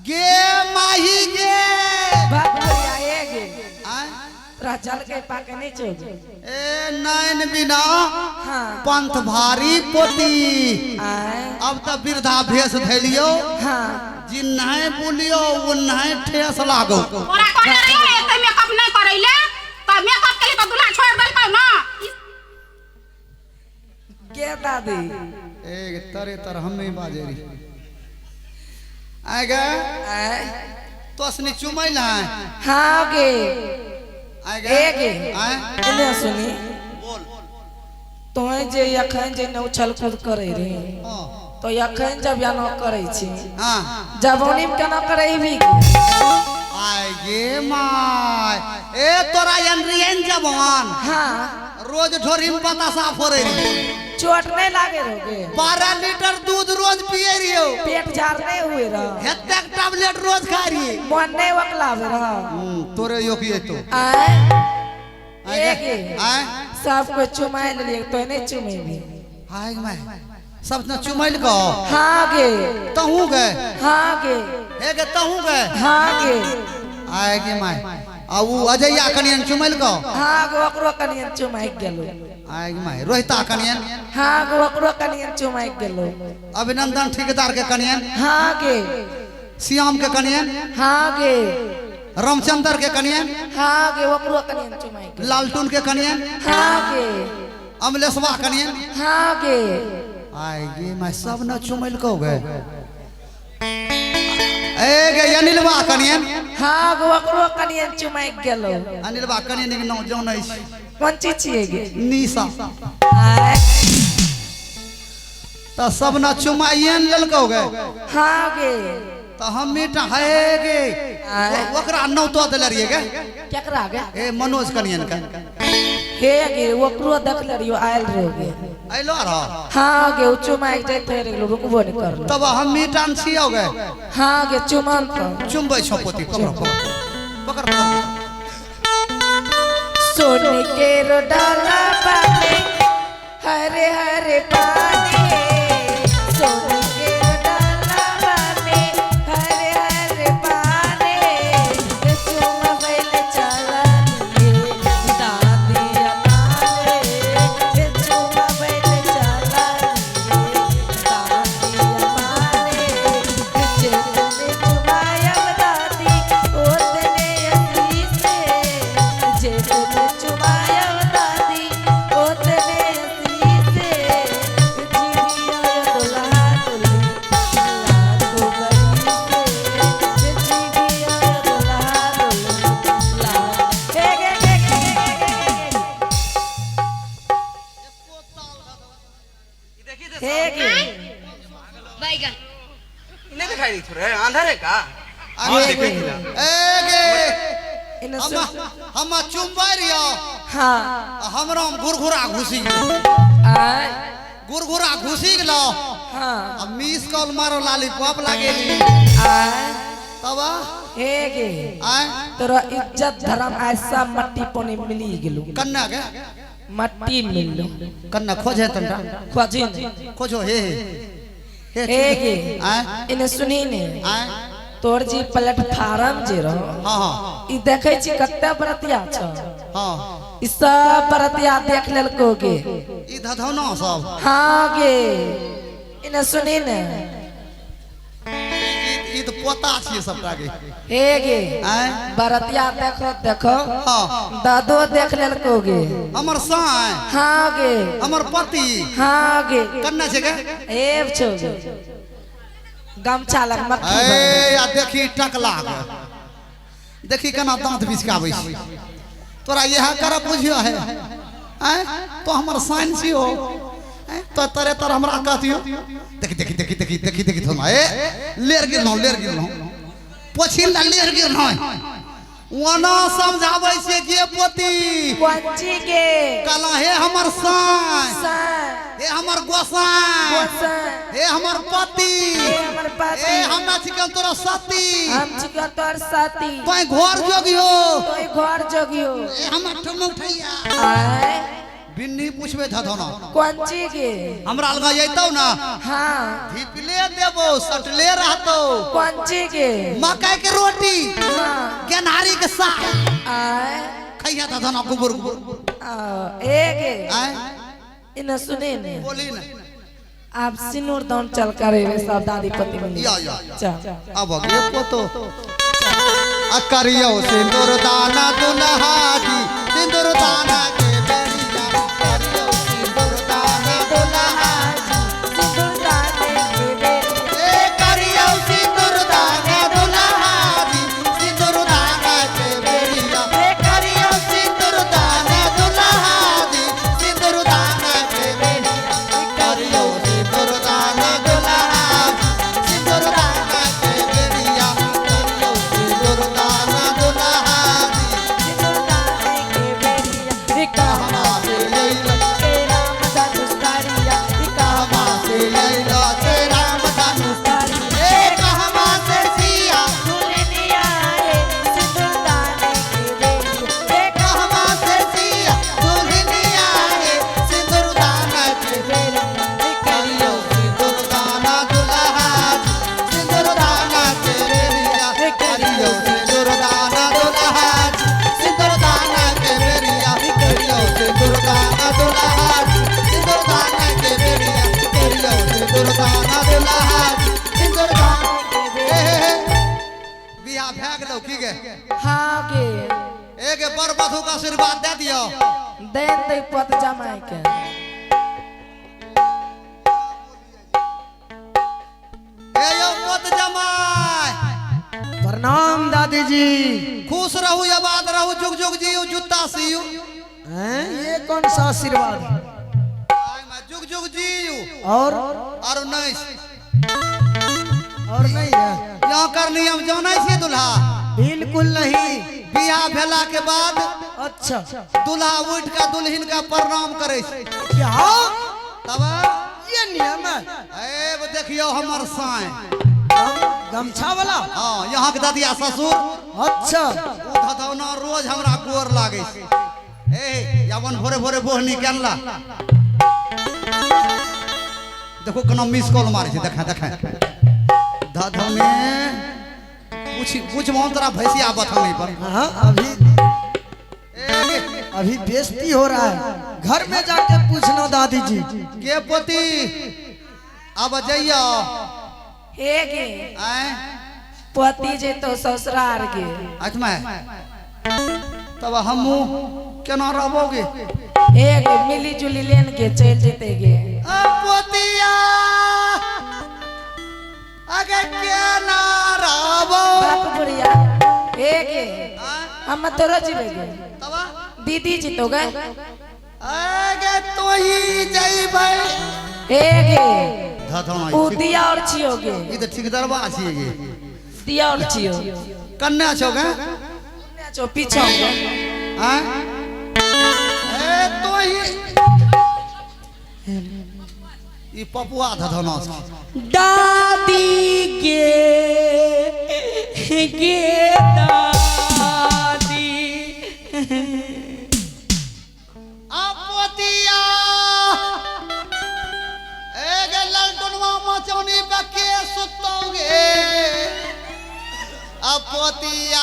गे माही गे। बाप रे आए गे। आय? तोरा जल के पाके नहीं छो गे। ए नैन बिना हाँ। पंथ भारी पोती। आय। अब त वृद्धा भेष धैलियो। हाँ। जिन नहीं बोलियो वो नहीं ठेस लागो। तोरा कहने रहियो एते मेकअप नहीं करैले त मेकअप के लिए त दूल्हा छोड़ देलकौ ना। गे दादी। एक तरे तर हम नहीं बाजे रही। आय गे। आय। तो असनी चुमैल है। हाँ गे। आय गे। ए गे। आय। एने सुनी। बोल। तोहे जे अखन जे न उछल कूद करे रे। हाँ। तो अखन जब या न करे छी। हाँ। जवानी में केना करे भी? आय गे my. ए तोरा एनरियन जवान। हाँ। रोज ढोरी में बतासा फोड़े रही। चोट नहीं लागे रहोगे। 12 लीटर दूध रोज पिए रहियो। पेट झाड़ नहीं हुए रहो। हेतेक टैबलेट रोज खा रही। मन नहीं वकलावे रहो। तोरे योगी तो। आय। आय ए गे। आय। सबको चुमाए लिए तो नहीं चुमेबी। आय my. सब न चुमैल को। हाँ गे। तहू गए। हाँ गे। हे गे तहू गए। हाँ गे। आय गे my. आ उ अजैया कनियन चुमैल को। हाँ गो ओकरो कनियन चुमाइ गेलो। आय गे my. Rohita canyon. हाँ गो ओकरो कनियन चुमाइ गेलो। अभिनंदन ठेकेदार के कनियन। हाँ गे। श्याम के कनियन। हाँ गे। रामचंद्र के कनियन। हाँ गे ओकरो कनियन चुमाइ गेलो। लालटून के कनियन। हाँ गे। अमलेशवा कनियन। हाँ गे। आय गे my सब न चुमैल को गे। ए गे अनिलवा कनियन। हाँ गो ओकरो कनियन चुमाइ गेलो। अनिलवा कनियन के नाम जानै छी। कोन चीज छियै गे? निशा। आय। त सब न चुमाइयन लेलकौ गे। हाँ गे। त हम मीठा है गे। आय। ओकरा नौ तो देले रहियै गे। केकरा गे? ए मनोज कनियन के। हे गे ओकरो देखले रहियो आयल रहो गे। अइलो रहो। हाँ गे उ चुमाइ जाइत रहे रुकबो नहीं करलो। तब हम मीठान छियौ गे। हाँ गे चुमन तो। चुमबै छौ पोती पकड़ पकड़ पकड़ पकड़। सोने के रोडाला पाने हरे हरे पाने। सोने के रोडाला पाने हरे हरे पाने। चुमबैल चला दिए दादी अमारे। चुमबैल चला दिए दादी अमारे। जितने चुमायब दादी उतने असीसे। जितने चुमायब दादी उतने असीसे। जीविया दुल्हा दुल्हन लाखों बरसे। जीविया दुल्हा दुल्हन लाख। हे गे गे गे गे गे गे। हे गे। बैगन नहीं दिखाई दी थोड़े अंधार है का? अरे हे गे। ए गे। इने हम सुन। हम चुमबै रहियो। हाँ। हमरा में घुरघुरा घुसी गेलो। आय। घुरघुरा घुसी गेलो। हाँ। आ मिस कॉल मारो लाली पॉप लागेली। आय। तब हे गे। आय। तोरा इज्जत धर्म ऐसा मट्टी पानी मिली गेलो। कन्ना के? मट्टी मिललो। कन्ना खोजे तनटा। खोजी ने। खोजो हे हे। हे गे। आय। इने सुनी ने। आय। तोर जी प्लेटफार्म जे रहो। हाँ हाँ। ई देखै छी कते बरतिया छ। हाँ। ई सब बरतिया देख लेलको गे। ई धधौना सब। हाँ गे। इने सुनी ने। ई तो पोता छियै सबटा गे। हे गे। आय। बरतिया देखो देखो। हाँ। दादो देख लेलको गे। हमर साय। हाँ गे। हमर पति। हाँ गे। कन्ना छै गे? एब छौ गे। गमछा लग मक्खी ए भरल। आ देखी टकला गे। देखी केना दांत बिचकाबै छै। तोरा इएह करब बुझियो है। आय तो हमर साइन छियो। तो तरे तर हमरा कहतियो। देखी देखी देखी देखी देखी देखी थोड़ा ए लेर गिरलहुँ लेर गिरलहुँ। पोछिन ला लेर गिरलहुँ। ओना समझाबै छियै गे पोती। कोन चीज गे? कहला हे हमर साइन। साइन। हे हमर गोसाई। गोसाई। हे हमर पति। हे हमर पति। ए हमरा छिकल तोरा सती। हम छिकल तोर सती। तोय घर जोगियो। तोय घर जोगियो। ए हमर ठुम उठैया। आय। बिन्नी पूछबे धधना। कौन चीज गे? हमरा लगा जैतौ ना। हाँ। धिपले देबो सटले रहतो। कौन चीज गे? मकई के रोटी। हाँ। गेनहारी के साग। आय। खैया धधना गोबर गोबर। ए गे। आय। इना सुने ने। बोली ना। आप सिनूर दान चल करे वे सब दादी पति मिली। या या। चल। अब अगले पोतो। करियो सिंदूर दाना दुल्हा जी सिंदूर दाना के बेरिया करियो सिंदूर दाना दुल्हा जी सिंदूर दाने के बेरिया ए करियो सिंदूर दाना दुल्हा जी सिंदूर दाना के बेरिया करियो सिंदूर दाना दुल्हा जी सिंदूर दाना के बेरिया करियो सिंदूर दाना दुल्हा जी सिंदूर दाना के बेरिया करियो सिंदूर दाना दुल्हा जी सिंदूर दाने के बेरिया कहवा से अइलो ए राम धनुष धारिया कहवा से अइलो से राम धनुष ए कहवा से सिया दुल्हनिया रे सिंदूर दाने के बेरिया ए कहवा से सिया दुल्हनिया रे सिंदूर दाना के बेरिया करियो सिंदूर दाना दुल्हा जी सिंदूर दाना के बेरिया करियो सिंदूर दाना दुल्हा जी सिंदूर दाना के बेरिया करियो सिंदूर दाना दुल्हा जी सिंदूर दाना के बेरिया करियो सिंदूर दाना दुल्हा जी सिंदूर दाना बियाह भए गेलौ की गे? हाँ गे। एगे बर वधू के आशीर्वाद दे दियो। देन दे पत जमाई के। ए यो पत जमाई। प्रणाम दादी जी। खुश रहू आबाद रहू जुग जुग जियो जूता सियो। हैं ये कौन सा आशीर्वाद? आय मैं जुग जुग जियो। और नहीं और नहीं है। यहाँ कर नियम जानै छियै दुल्हा? बिल्कुल नहीं। बियाह भेला के बाद अच्छा दुल्हा उठ के दुल्हन का प्रणाम करे छै। क्या तब ये नियम है? ए देखियो हमर साईं गमछा वाला। हाँ यहाँ के दादिया ससुर। अच्छा ओ धधौना रोज हमरा गोर लागे छै। ए यावन भोरे भोरे बोहनी केनला देखो केना मिस कॉल मारे छै। देखा देखा धधौने पूछ पूछ मोहन तोरा भैंसिया बथानी पर। हाँ अभी अभी बेइज्जती हो रहा है। घर में जाके पूछना दादी जी के पोती अब जइयो। हे गे। आय पति जे तो ससुरार गे। अच्छा तब हमू केना रहबोगे? हे गे मिली जुली लेन के चल जेते गे। पोतिया अगे केना रहबो? बाप बुढ़िया हे गे हम तोरो जीवे गे। तब दीदी जी तो गए। अगे तो ही जइबै। हे गे धधौना उ दिया और छियो गे। ई त ठेकेदारबा छियै गे। दिया और छियो। कन्या छौ गे? कन्या छौ पीछा गे। आय ए तो ही ई पपुआ धधौना छै। दादी गे गे दादी आ पोतिया ए गे ललटुनवा मचौनी पे के सुतौगे? आ पोतिया